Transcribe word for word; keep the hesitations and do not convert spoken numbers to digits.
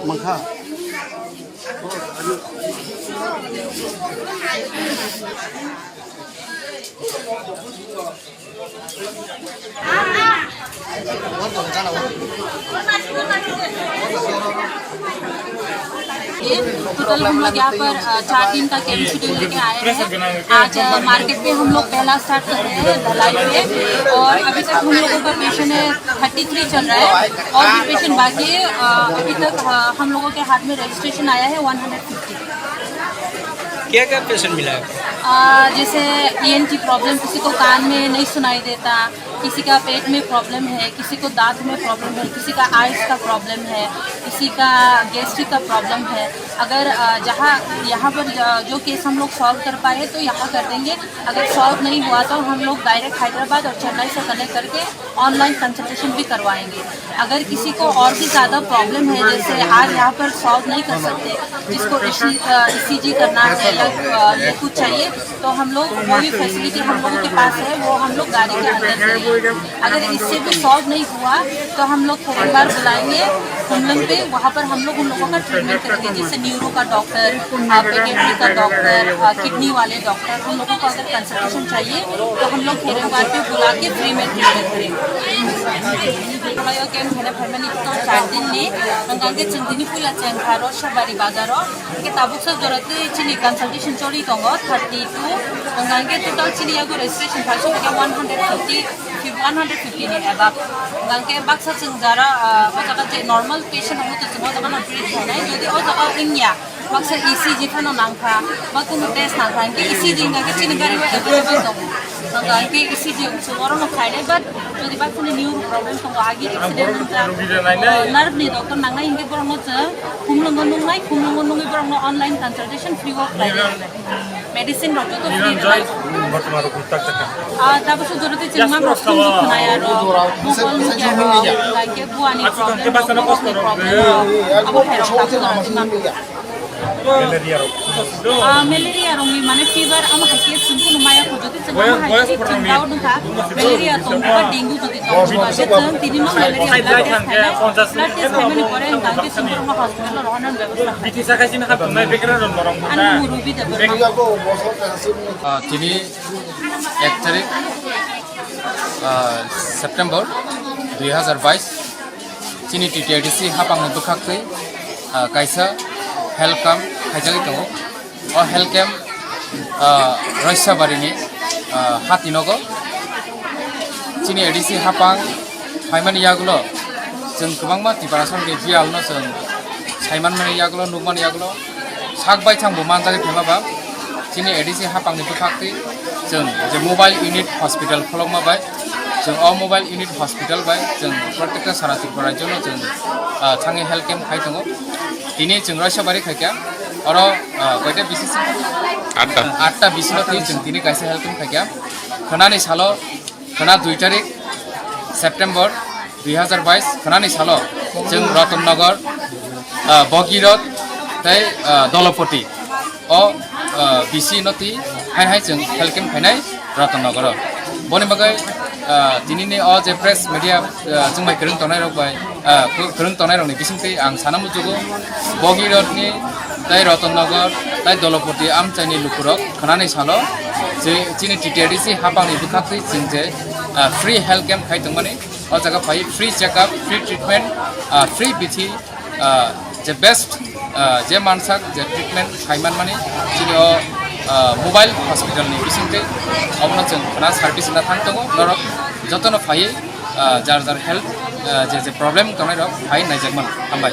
Mangkha. Total हम लोग यहाँ पर, अ, चार दिन का कैंप शेड्यूल लेके आए हैं। आज, अ, मार्केट पे हम लोग पहला स्टार्ट कर रहे हैं, धलाई पे, और अभी तक हम लोगों का पेशेंट है, थर्टी थ्री चल रहा है, और भी पेशेंट बाकी है। अ, अभी तक, अ, हम लोगों के हाथ में रजिस्ट्रेशन आया है वन हंड्रेड फिफ्टी। क्या क्या पेशेंट मिला है? अ, जैसे ईएनटी प्रॉब्लम, किसी को कान में नहीं सुनाई देता, किसी का पेट में प्रॉब्लम है, किसी को दांत में प्रॉब्लम है, किसी का आइज का प्रॉब्लम है, किसी का गैस्ट्रिक का प्रॉब्लम है। अगर, अ, जहाँ, यहाँ पर ज-, जो केस हम लोग सॉल्व कर पाए तो यहाँ कर देंगे, अगर सॉल्व नहीं हुआ तो हम लोग डायरेक्ट हैदराबाद और चेन्नई से कनेक्ट करके ऑनलाइन कंसल्टेशन भी करवाएंगे। अगर किसी को और भी ज़्यादा प्रॉब्लम है, जैसे आज यहाँ पर सॉल्व नहीं कर सकते, जिसको ईसी-, अ, ईसीजी करना है या, अ, ये कुछ चाहिए, तो हम लोग वो भी फैसिलिटी हम लोगों के पास है, वो हम लोग गाड़ी के अंदर करेंगे। अगर इससे भी सॉल्व नहीं हुआ तो हम लोग फिर एक बार बुलाएंगे हुमलंग पे, वहाँ पर हम लोग उन लोगों का ट्रीटमेंट करेंगे, जैसे न्यूरो का डॉक्टर, अ, पेडियाट्रिक का डॉक्टर, अ, किडनी वाले डॉक्टर, उन लोगों को अगर कंसल्टेशन चाहिए तो हम लोग फिर एक बार पे बुला के फ्री में ट्रीटमेंट करेंगे। Yo kem hene phaimani total char din ni, hwnkha hwnkhe chwng tini puila chengkha Roisabari bazaro, hwnkhe tabuksa jora twi chini consultation choli tongo thirty two, hwnkha hwnkhe total chini yago registration khaisong khe one hundred fifty, one hundred fifty ni above, hwnkha hwnkhe baksa chwng jara, ah, o jaga je normal patient rok to chwng o jaga no treat khainai, jodi o jaga wngya, baksa E C G phano nangkha, ba kunu test nangkha, hwnkhe E C G hwnkha khe chini gari o available tongo. Hwnkha hwnkhe E C G chwng oro no khainai, but jodi baksa ni neuro problem tongo, agi accident wngkha, nerve ni doctor nangnai hwnkhe borok no chwng Khumlungo nungnai, Khumlungo nungwi borok no online consultation free o khlainai. Medicine rok joto free rwlai. Ah, tabuksa jora tei chwng mang rok sung khwnai aro. Mokol nukya rok, hwnkha hwnkhe buani problem rok, mokol ni problem rok. Abo hai rok tabuksa rok. Malaria rok. Ah, malaria rokni mane fever, amo hai khe chwng kunu maya kho, jodi chwng amo hai khe chwng doubt wngkha, malaria tongo ba dengue jodi tongo ba, khe chwng tini no malaria blood test khainai, blood test khaimani pore hwnkha hwnkhe chwng borokno hospital o rohornani bebostha khainai. Ani murubi de borok. Ah, tini ek tarik, ah, September dui hazar bais. Chini T T A D C hapangni bwkhaktwi, ah, kaisa health camp khaijagwi tongo. O health camp, ah, Roisabarini, ah, Hatinogo. Chini A D C hapang phaimani yagulo chwng kwbangma Tiprasani biyalno chwng saimanmani yagulo, nukmani yagulo, sak baithang bo manjagwi phaima ba chini A D C hapangni bwkhaktwi chwng je mobile unit hospital kholokma bai, chwng o mobile unit hospital bai chwng protekta sara Tripura rajyono chwng, ah, thangwi health camp khai tongo. Tini chwng Roisabari khaikha, oro, ah, koita bisi si? Atta. Atta bisino twi chwng tini kaisa health camp khaikha. Khwnani salo, khwna dui tarik September dui hazar bais, khwnani salo chwng Ratan Nagar, ah, Bogirot tei, ah, Dolopoti o, ah, bisi no twi hai hai chwng health camp khainai Ratan Nagar o. Boni bagwi, ah, tinini o je press media, ah, chwngbai kwrwng tongnai rok bai, ah, kwrwng tongnai rokni bisingtwi ang sana muchugo, Bogirotni tei Ratan Nagar tei Dolopoti amchaini lukurok khwnani salo je chini T T A D C hapangni bwkhaktwi chwng je, ah, free health camp khai tongmani. O jaga phai free check up, free treatment, ah, free bithi, ah, je best, ah, je mansak je treatment khai manmani chini o, ah, mobile hospital ni bisingtwi omono chwng khwna service wngna thang tongo. Norok jotono phai, ah, jar jar health, ah, je je problem tongnai rok phai naijak mano. Hambai.